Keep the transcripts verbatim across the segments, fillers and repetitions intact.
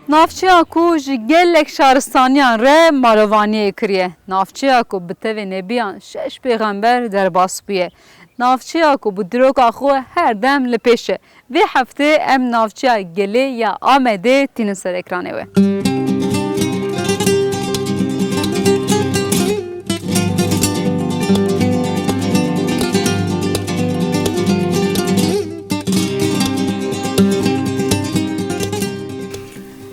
Navçeya ku ji gelek şaristaniyan re malovaniyê kiriye. Navçeya ku bi tevê nebiyan şeş pêxember derbas bûye. Navçeya ku bi diroka xwe her dem li pêş e. Vê heftê em navçeya Gelê ya Amedê tînin ser ekranê we.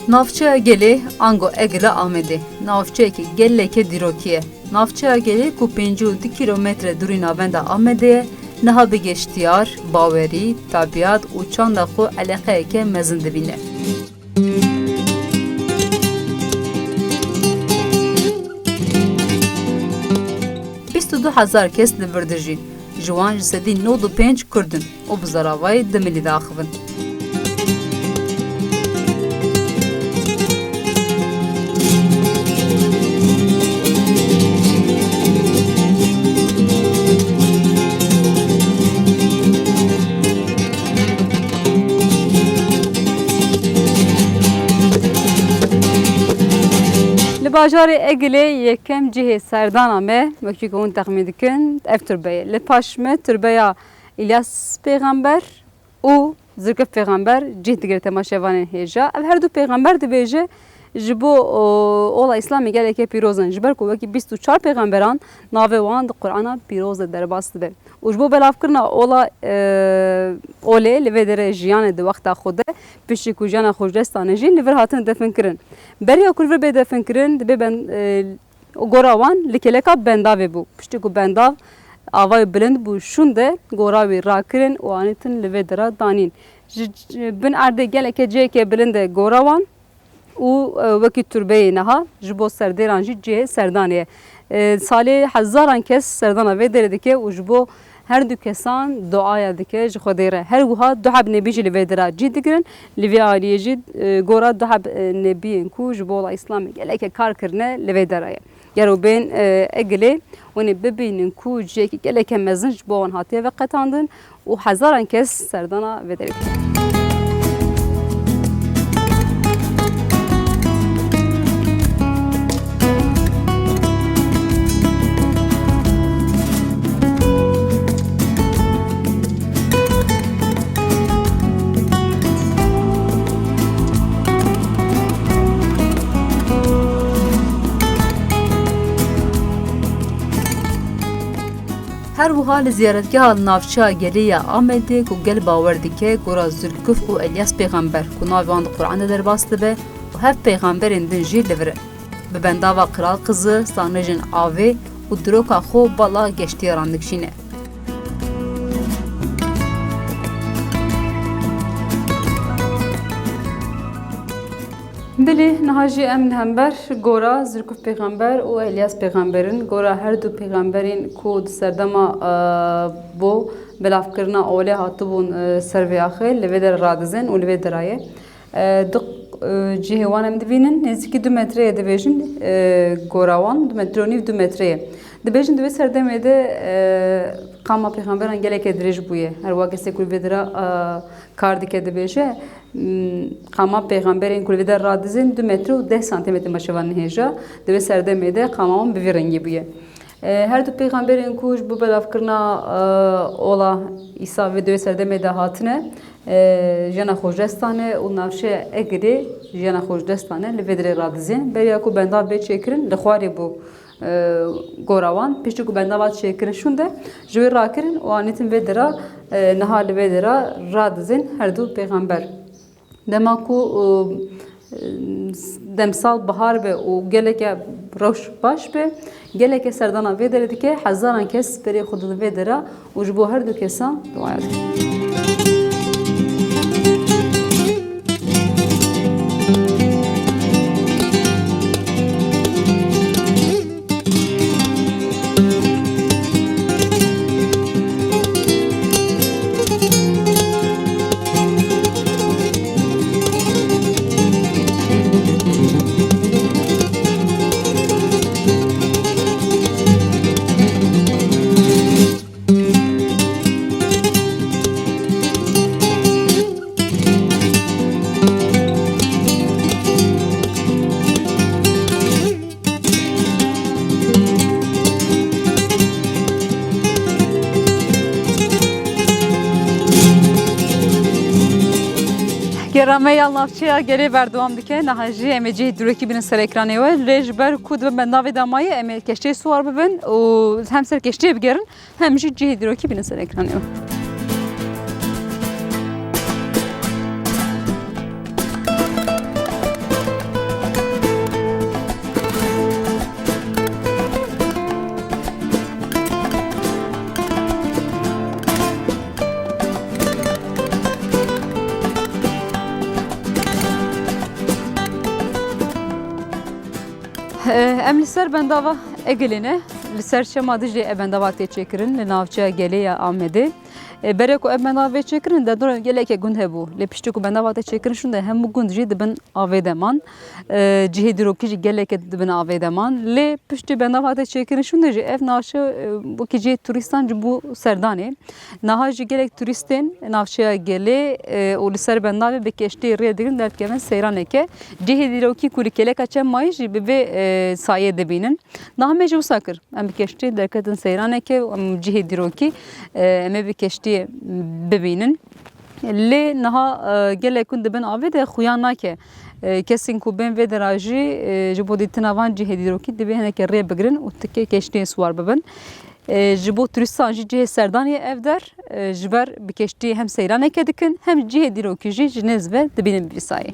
Navçeya Gelê, ango Egila Amedê, navçeyekî gelekê dîrokî ye. Navçeya Gelê ku pêncî û du kîlometre dûrî navenda Amedê ye, niha bi geştiyar, bawerî, tebîat û çanda xwe eleqeyeke mezin dibîne. Bîst û du hezar kes li vir dijîn, ji wan ji sedî nod û pênc Kurd in û bi zaravayê dimilî diaxivin. Li bajarê Egilê yekem cihê serdana me, wekî ku hûn texmîn dikin, ev turbe ye. Li paş me turbeya Îlyas Pêxember û Zilkif Pêxember cih digire temaşevanên hêja. Ev her du pêxember dibêje, ji bo, o, ola Îslamê gelekê pîroz in. Ji ber ku wekî bîst û çar pêxemberan navê wan di Qur'ana pîroz de derbas dibe. Û ji bo belavkirina ola, e, olê li vê derê jiyanê di wexta xwe de, piştî ku jiyana xwe ji dest dane jî li vir hatine definkirin. Beriya ku li vir bê definkirin, dibê ben, e, û gora wan li kêleka bendavê bû. Piştî ku bendav avayê bilind bû şûnde, gora wî rakirin û anîtin li vê dera danîn. Ji, ji bin erdê gelekê cihekê bilind e gora wan û, e, wekî turbeyê niha ji bo serdêran jî cihê serdanê ye. E, salê hezaran kes serdana vê derê dike û ji bo her du kesan duaya dike ji Xwedê re. Her wiha du heb nebî jî li vê dera cî digirin. Li vê aliyê jî, e, gora du heb, e, nebiyên ku ji bo ola Îslamê gelekê kar kirine li vê dera ye. Gero bên, e, Egilê hûn ê bibînin ku cihekî gelekê mezin ji bo wan hatiye veqetandin û hezaran kes serdana vê derê dikin. Her wiha li ziyaretgeha li navçeya Gelê ya Amedê ku gel bawer dike gora Zilkuf û Elyas Pêxember ku navê wan di Quran de derbas dibe û hev pêxemberên din jî li vir in. Bi bendava Qral Qizi, sarnêjên avê û diroka xwe bala geştiyaran dikişîne. Bilî, niha jî em li hember gora Zilkuf Pêxember û Elyas Pêxember in. Gora her du pêxemberên ku di serdema, e, bo belavkirina olê hatibûn, e, ser vê axê li vê derê radizên û li vê derayê. E, du, e, cihê wan em dibînin, nêzîkî du metre ye dibêjin, e, gora wan, du metre û nîv, du metre ye. Dibêjin di wê serdemê de, e, qama pêxemberan gelekê dirêj bûye. Her wiha kesê ku li vê dira, e, kar dike dibêje, m, qama pêxemberên ku li vê der radizên du metre û deh santîmetre meşevan hêja, di wê serdemê de qama wan bi vî rengî bûye. E, her du pêxemberên ku ji bo belavkirina, e, ola Îsa vê di wê serdemê de hatine, e, jiyana xwe ji dest dane û navçeya Egirê jiyana xwe ji dest dane, li vê derê radizên. Beriya ku bendav bê çêkirin, li xwarê bû, e, gora wan. Piştî ku bendava çêkirin şûnde, ji wê rakirin û anîtin vê dera, e, niha li vê dera radizên her du pêxember. Dema ku, e, demsal bihar be û geleke rewş baş be, geleke serdana vê derê dike, hezaran kes berê xwe didin vê dera û ji bo her du kesan duaya dikin. Gera me ya navçeya Gelê berdewam dike. Niha jî em ê cihê dîrokî bînin ser ekranê we. Lê ji ber ku dibin bendavê damayê, em ê keştiyê siwar bibin û hem ser keştiyê bigerin, hem jî cihê dîrokî bînin ser ekranê we. Em li ser bendava Egilê ne. Li ser Çema Diclê ev bendava tê çêkirin, li navçeya Gelê ya Amedê. E, berê ku ev bendava vê çêkirin, derdora gelekê gund hebû. Lê piştî ku bendava tê çêkirin, şûnde hemû gund jî dibin avê de man. E, cihê dîrokî jî gelekê dibin avê de man. Lê piştî bendava tê çêkirin, şûnde jî ev navçe, e, wekî cihê turîstan jî bû serdanê. Niha jî gelek turîstên navçeya Gelê, e, û li ser bendavê bi keştiyê rê digrin, derdikevin seyraneke. Cihê dîrokî ku li Keleka Çemayê jî bi vê, e, sayê dibînin. Niha me jî wisa kir. Em bi keştiyê derketin seyraneke û em cihê dîrokî, e, em ê bi keştiyê bibînin. Lê niha, e, gelek hûn dibin avê de xuya nake. E, kesên ku bên vê dera jî, e, ji bo dîtina van cihê dîrokî divê hinekê rê bigirin û tikê keştiyê siwar bibin. E, ji bo turîstan jî cihê serdanê ye ev der. E, ji ber bi keştiyê hem seyraneke dikin, hem cihê dîrokî jî ji nêz ve dibînin bi vî sayê.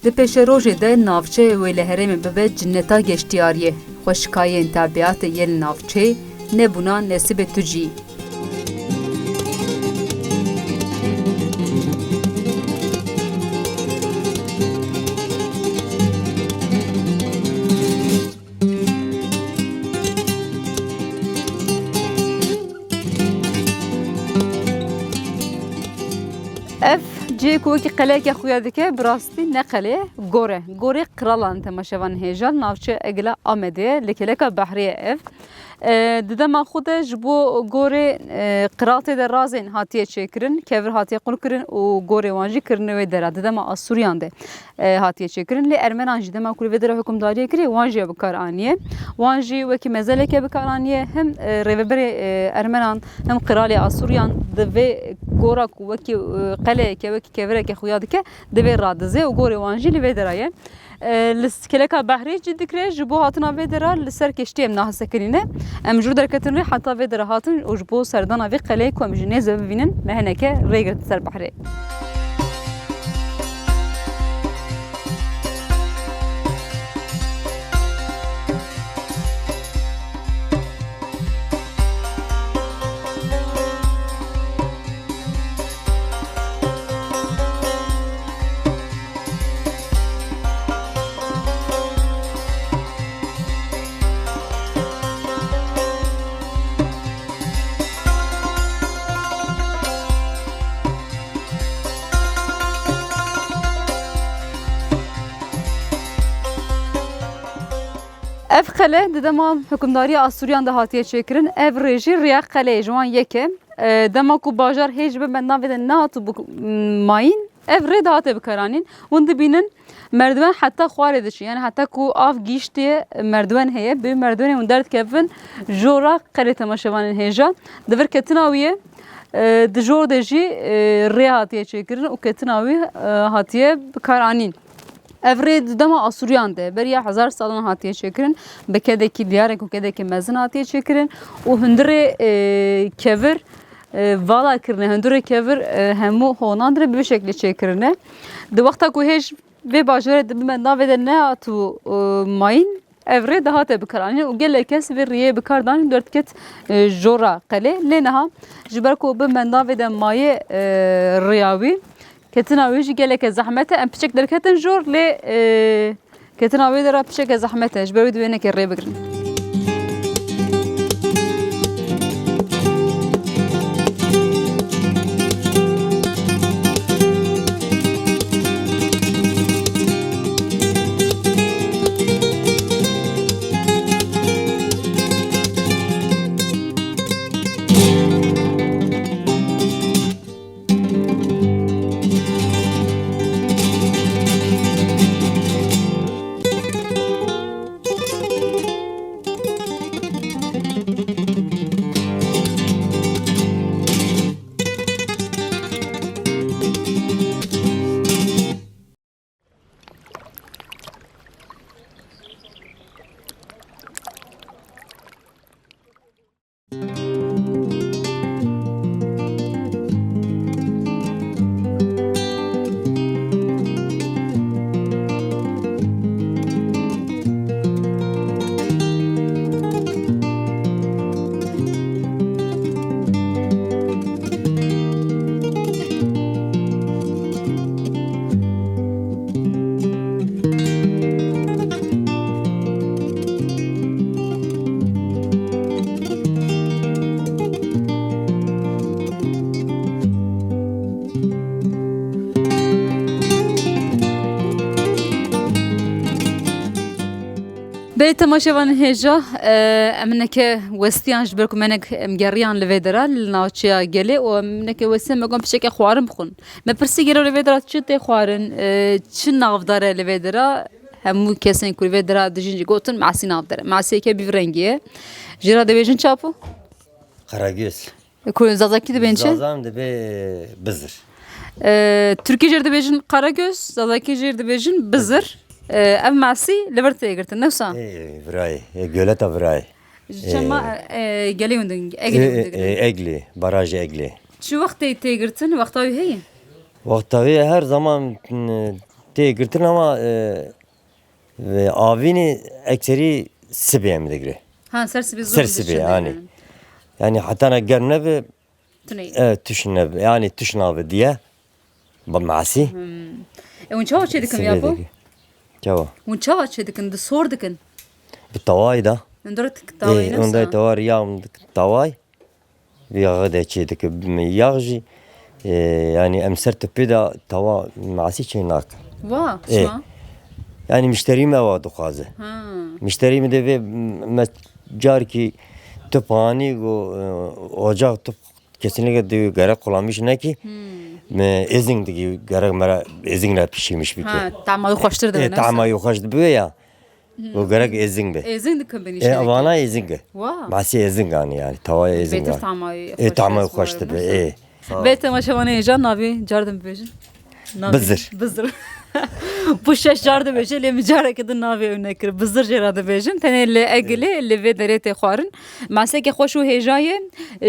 Di pêşerojê de navçeyê wê li herêmê bibe cinneta geştiyariyê. Xweşikayên tebiatê yên li navçeyê nebûna nesîbê tu cî. Ev cihê ku wekî qeleyeke xuya dike, bi rastî ne qelê ye, gor e. Gorê qiralan temaşevan hêja, navçe Egila Amedê ye, li Keleka Behrê ye ev. E, di dema xwe de ji bo gorê, e, qiral tê de razên hatiye çêkirin, kevir hatiye qulkirin û gorê wan jî kirine wê dera. Di dema Asûriyan de, e, hatiye çêkirin. Lê Ermenan jî dema ku li vê dera hukimdariyê kirê, wan jî ew bi kar aniye. Wan jî wekî mezeleke bi kar aniye. Hem, e, rêveberê, e, Ermenan hem qiralê Asûriyan di vê gora ku wekî, e, qeleyeke, wekî kevireke xuya dike, divê radizê û gorê wan jî li vê dera ye. E, li Keleka Behrê cî dikire, ji bo hatina vê dera li ser keştiyê em niha sekinîne. Em ji derketin rê heta vê dera hatin û ji bo serdana vê qeleyê ku em ji nêz ve bibînin, me hineke rê girt ser behrê. Ev qele di dema hukimdariya Asûriyan de hatiye çêkirin. Ev rê jî rêya qeleyê ji wan yek e. E, dema ku bajar hêj be, me navê de nehatibû, m, mayîn, ev rê dihate bikaranîn. Hûn dibînin, merdiwen heta xwarê diçin. Yani heta ku av gihîştiye merdiwen heye, bi merdiwenê hûn derdikevin jora qelê temaşevanên hêja. Di vir ketina wî ye, e, di jor de jî, e, rê hatiye çêkirin û ketina wî, e, hatiye bikaranîn. Ev rê di dema Asûriyan de beriya hezar salan hatiye çêkirin, bi kedekî diyarek û kedekî mezin hatiye çêkirin û hundirê, e, kevir, e, vala kirine, hundirê kevir, e, hemû honan dire bi vê şeklê çêkirine. Di wexta ku hêj vê bajarê di bin navê de nehatibû, e, mayîn, ev rê dihate bikaranîn û gelek kes vê riyê bi kar danîn, derdiket, e, jora qelê. Lê niha ji ber ku bi mendavê de maye, e, riya wî, ketina wê jî geleke zehmet e. Em piçek derketin jor, lê, e, ketina wê de re piçeke zehmet e. Ji ber wê divê hinekê rê bigirin. Ê temaşevanên hêja, e, em hineke westiyan ji ber ku me hinek em geriyan li vê dera li navçeya gelê û em hineke westiyan me got piçeke xwarin bixwin. Me pirsî gelo li vê dera çi tê xwarin, e, çi navdar e li vê dera? Hemû kesên ku li vê dera dijîn jî gotin masî navdar e. Masiyeke bi vî rengî ye. Jê re dibêjin çapo? Karagöz. Ku zazakî dibên çi? Zazan dibe bizir. E, Tirkî jê re dibêjin karagöz, zazakî jê re dibêjin bizir. E, ev masî li vir tê girtin, ne wisa? Ê, virayê, ê, göleta virayê. Ji çema, e, gelê hûn din, Eglê hûn digrin. Ê, Eglê, barajê Eglê. Çi wext tê, tê girtin, wexta wî heye? Wexta wî her zaman, e, tê girtin ama, e, Ve avînê ekserî sibê em digre. Ha, ser sibê zor Ser sibê, yanî. Yani heta ne germ nebe, Tuney. E, tuş nebe, yani tuş nave diye. Bi masî. Hmm. E, hûn çawa çê dikin Sibê ya bo? Digre. Çawa? Hûn çawa çê dikin? Di sor dikin? Bi tawayê de. Hûn dor dik tawayê E, ne onda wisa? Tawa riya taway. Vî yaxa de çê dike. Yax jî, e, yani em ser tepê de tawa masî çê nakin. Wa, E, çima? Yani mişterî me wa dixwaze. Ha. Mişterî me de vê me carkî tu panî go, e, ocak tu kesinlikle diyor gerek kullanmış ne ki Hmm. me ezin digi gerek mera ezin la pişirmiş bir Ha, ki. Tama xweştir de E, ne? Tama xweş dibe ya. Û gerek êzing be. Êzing dikin benî Ê, şerekê. Vana êzing e. Wa. Masî êzing anî yani. Tawaya êzing Bêtir anî. Tamayê Ê, xweş tamay dest xweş var, dibe. Ê. Sağ ol. Bê temaşevanê hêja navê cardin bibêjin. Navê Bizir. Bizir. Bu şeş car dibêje, lê min careke din navê ew nekir. Bizir jê re dibêjin. Tenê li Egilê, li vê derê tê xwarin. Maseke xweş û hêja ye.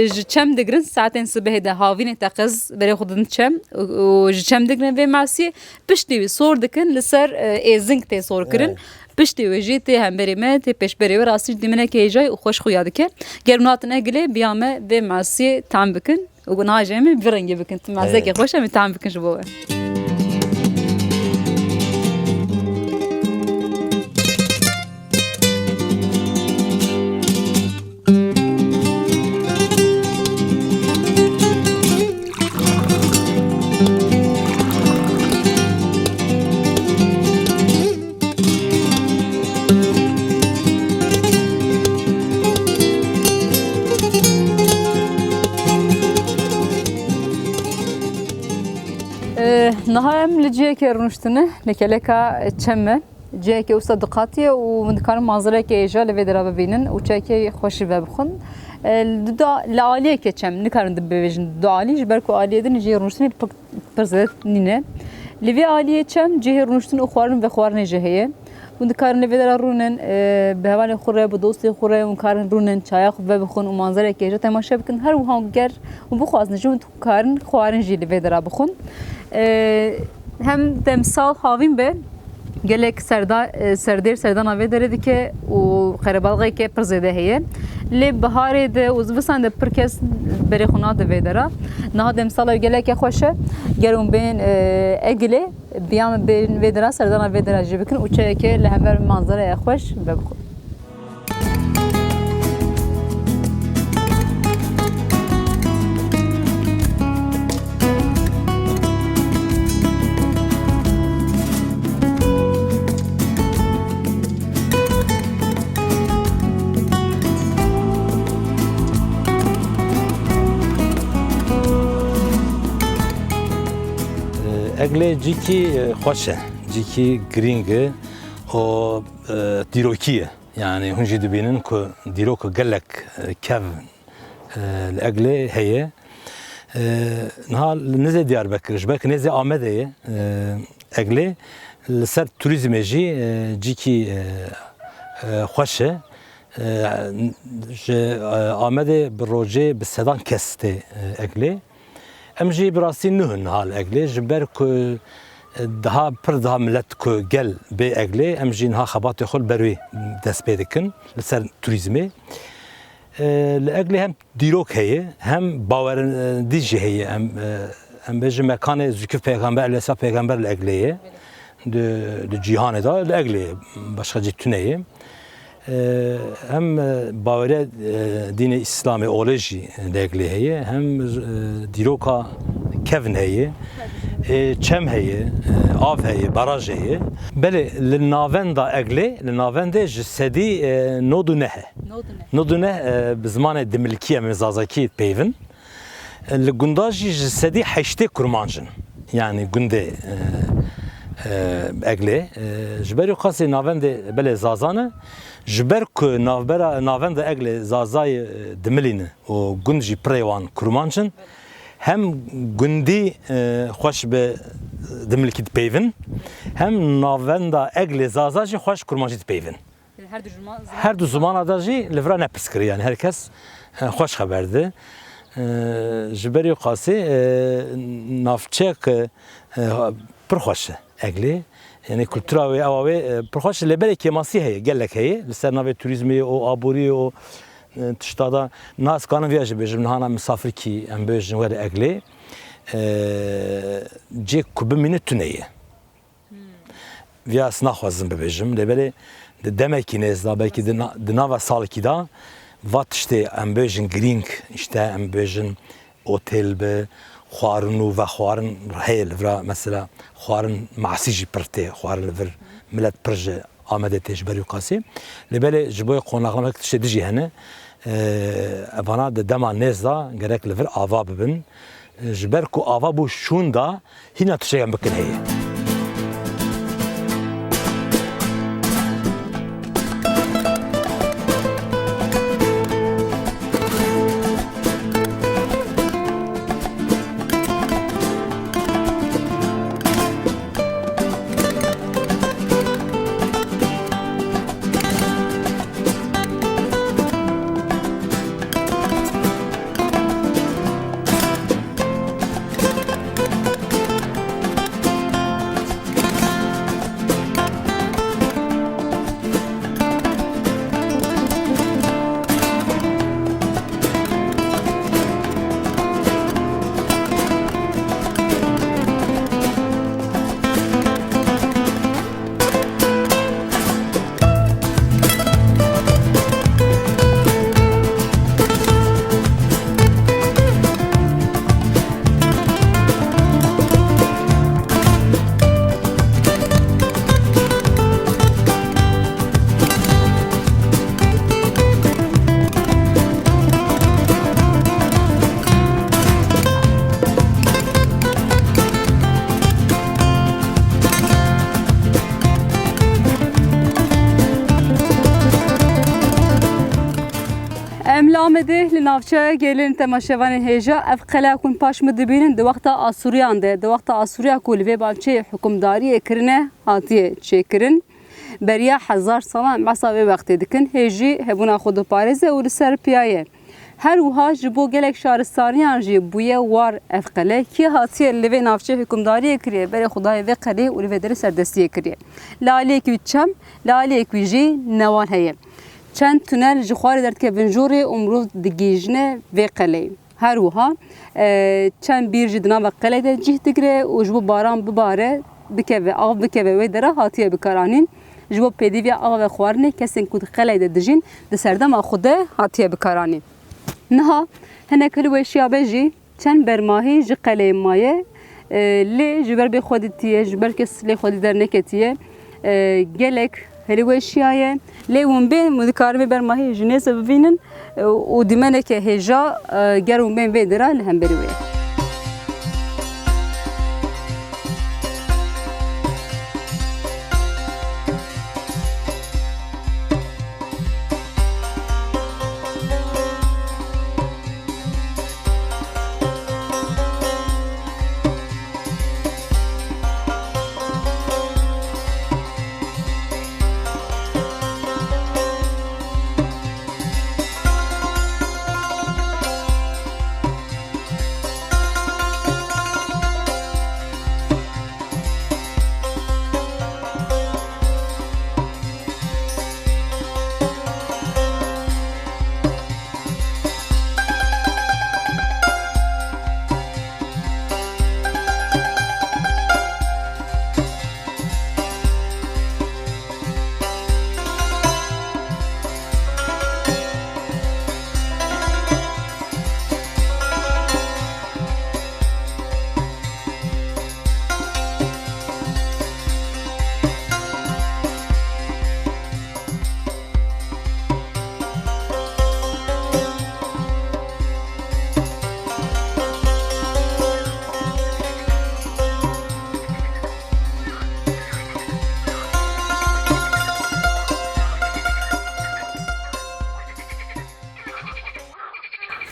Ji çem digirin, saetên sibehê de havînê teqiz berê xwe didin çem û, û ji çem digirin vê masiyê. Piştî wî sor dikin, li ser, e, êzing tê sor kirin. Evet. Piştî wê jî tê hemberê me, tê pêşberê we, rastî jî dîmeneke hêjayî û xweş xuya dike. Ger hûn hatin Egilê, biya me vê masiyê tam bikin û niha jî em ê bi vî rengî bikin. Tim masiyeke Evet. xweş em ê tam bikin ji bo we. Ee, niha em li cihekê rûniştine, li keleka çem me. Cihekê wisa du qatî ye û hûn dikarin manzereke hêja li vê dera bibînin û çayekê xweş jî vebixwin. E, li du da-, li aliyeke çem, nikarin dibêjin du alî, ji ber ku aliyê din jî rûniştinê pir, pir zêde nîne. Li vê aliyê çem cihê rûniştin û xwarin vexwarinê jî heye. Hûn dikarin li vê dera rûnin, e, bi hevalên xwe re, bi dostê xwe re hûn karin rûnin, çaya xwe vebixwin û manzereke hêja temaşe bikin. Her wiha ger hûn bixwazin jî hûn karin xwarin jî li vê dera bixwin. E, hem demsal havîn be, gelek serda-, e, serdêr serdana vê derê dike û qerebalxeke pir zêde heye. Lê biharê de û zivistan de pir kes berê xwe nade vê dera. Niha demsala geleke xweş e. Ger hûn bên, e, Egilê, biya me bên vê dera, serdana vê dera jî bikin û çayeke li hember manzaraya xweş vebixwin. Eglê cîkî, e, xweş e, cîkî girîng e û, e, dîrokî ye. Yani hûn jî dibînin ku dîrok gelek, e, kevn, e, li Eglê heye. E, niha li nêzê Diyarbekir, ji ber ku nêzê Amedê ye, e, Eglê, li ser turîzmê jî, e, cîkî, e, e, xweş e. E, ji, e, Amedê bi rojê bi sedan kes tê, e, Eglê. Em jî bi rastî nuh in niha li Eglê, ji ber ku, e, daha pir daha milet ku gel bê Eglê, em jî niha xebatê xwe li ber wê dest pê dikin, li ser turîzmê. E, li Eglê hem dîrok heye, hem bawerindî jî heye. Em, e, em bêjin mekanê zûkî pêxember, Elîsa pêxember li Eglê ye. Di, di cîhanê de li Eglê ye, başqa cî tune ye. E, hem, e, baweriya, e, dînê Îslamê olê jî li Eglê heye, hem, e, dîroka kevn heye. E, çem heye, e, av heye, baraj heye. Belê, li navenda Eglê, li navendê ji sedî, e, nod û neh e. Nod û neh. Nod û neh, e, bi zimanê dimilkî em ê zazakî peyvin. E, li gunda jî ji sedî heştê kurmanc in. Yanî gundê, e, e, Eglê. E, ji ber wî qasî navendê belê zaza ne. Ji ber ku navbera, navenda Eglê zazayê, e, dimilîne û gund jî pirê wan kurmanc in. Hem gundî, e, xweş bi dimilkî dipeyvin, hem navenda Eglê zaza jî xweş kurmancî dipeyvin. Her du ziman, Her du zimana de jî li vira ne pirs kirî, yanî her kes, e, xweş xeber dide. E, ji ber wî qasî, e, navçeyek, e, pir xweş e Eglê. Yanî kultura wê, ewa wê, e, pir xweş e. Lê belê kêmasî heye, gelek heye. Li ser navê turîzmê û aboriyê û, e, tişta de. Niha ez kanim viya jî bêjim, niha na misafirkî em bêjin were Eglê. E, cêk ku bimîne tune ye. Viya ez naxwazim bibêjim, lê belê di demekî nêz de, belkî di na-, di nava salekî de va tiştê em bêjin girîng, îşte em bêjin otel bi, xwarin û vexwarin heye li vira, mesela xwarin masî jî pir tê xwarin li vir, milet pir ji Amedê tê ji ber wî qasî. Lê belê ji bo yê qonaxnamek tiştê dijî hene. Ee, evana di dema nêz de gerek li vir ava bibin. Ee, ji ber ku ava bû şûnda, hîna tiştek em bikin heye. Em li Amedê li navçeya gelên temaşevanên hêja, ev qeleya ku hûn paş min dibînin di wexta Asûriyan de, di wexta Asûriya ku li vê bavçeyê hukimdariyê kirine, hatiye çêkirin. Beriya hezar salan behsa wê wextê dikin, hê jî hebûna xwe diparêze û li ser piya ye. Her wiha ji bo gelek şaristaniyan jî bûye war ev qele. Kê hatiye li vê navçeyê hukimdariyê kiriye, berê xwe daye vê qelê û li vê derê serdestiyê kiriye. Li aliyekî wî çem, li aliyekî wî jî newal heye. Çend tunel ji xwarê derdikevin jorê û mirov digihîjine vê qeleyê. Her wiha, e, çend bîr jî di nava qelê de cih digire û ji bo baran bibare, bikeve, av bikeve wê dera hatiye bikaranîn. Ji bo pêdiviya ava vexwarinê kesên ku di qelê de dijîn, di serdema xwe de hatiye bikaranîn. Niha hinek hilweşiya be jî çend bermahî ji qeleyê maye, e, lê ji ber bê xwedî tiye, ji ber kes lê xwedî derneketiye, e, gelek hilweşiyaye. Lê hûn bên, hûn dikarin vê bermahî ji nêz ve bibînin, e, û dîmeneke hêja, e, ger hûn bên vê dera li hemberî wê.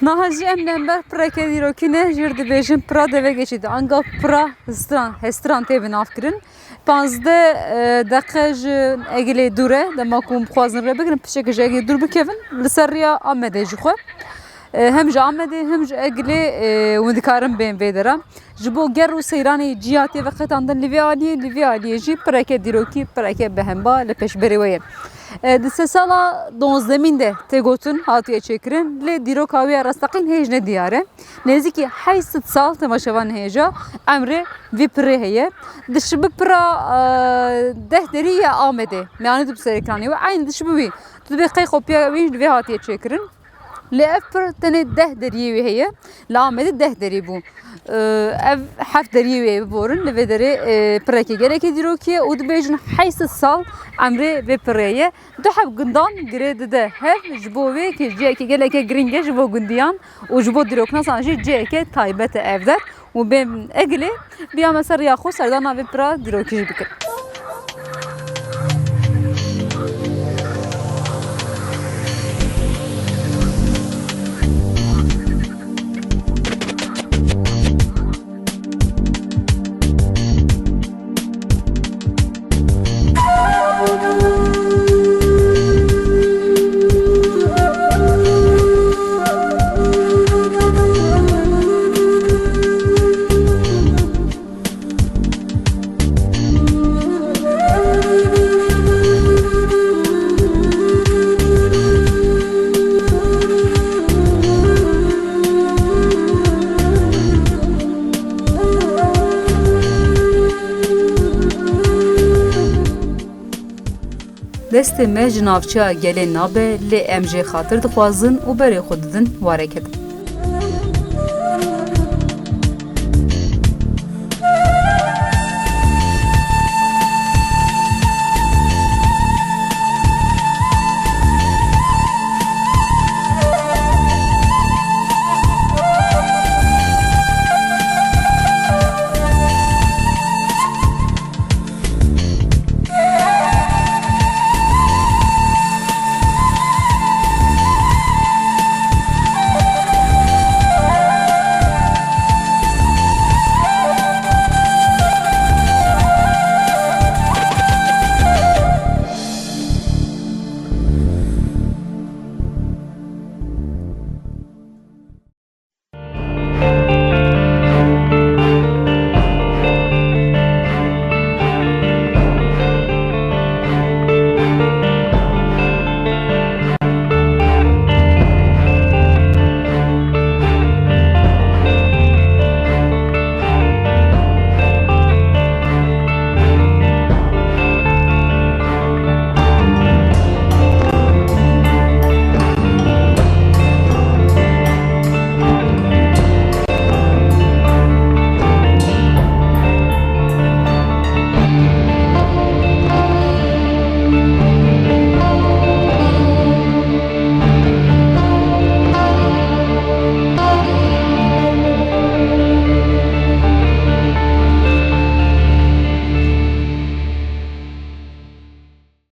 Niha jî em li hember pireke dîrokî ne, jê re dibêjin pira Devegeçî de, angav pira Hestiran, Hestiran tê binavkirin. Panzdeh, e, deqe ji Egilê dûr e, dema ku hûn bixwazin rê bigirin, piçekê ji Egilê dûr bikevin, li ser riya Amedê ji xwe. E, hem ji Amedê hem ji Egilê, e, hûn dikarin bên vê dera. Ji bo ger û seyranê cî hatiye veqetandin li vê aliyê, li vê aliyê jî pireke dîrokî, pireke bihemba li pêşberê we ye. E, di sedsala donzdemîn de tê gotin, hatiye çêkirin, lê dîroka wê ya resteqîn hêj ne diyar e. Nêzîkî heyşt sed sal, temaşevan hêja, emrê vî pirê heye. Dişibi pira, e, deh derî ya Amedê. Me anî tu bi ser ekranê we. Eyn dişibi wî. Tu dibê qey kopya wî ji vê hatiye çêkirin. Lê ev pir tenê deh deriyê wê heye. Li Amedê deh derî bû. E, ev heft deriyê wê biborin. Li vê derê, e, pirekê gelekê dîrokî ye û dibêjin heyşt sed sal emrê vê pirê ye. Du heb gundan girê dide hev, ji bo vê yekê cihekê geleke girîng e ji bo gundiyan û ji bo dîroknasan jî ciheke taybet e ev der. Û bên Egilê, biya me ser riya xwe serdana vê pira dîrokî jî bikin. Destê me ji navçeya gelê nabe, lê em jê xatir dixwazin û berê xwe didin warê kedin.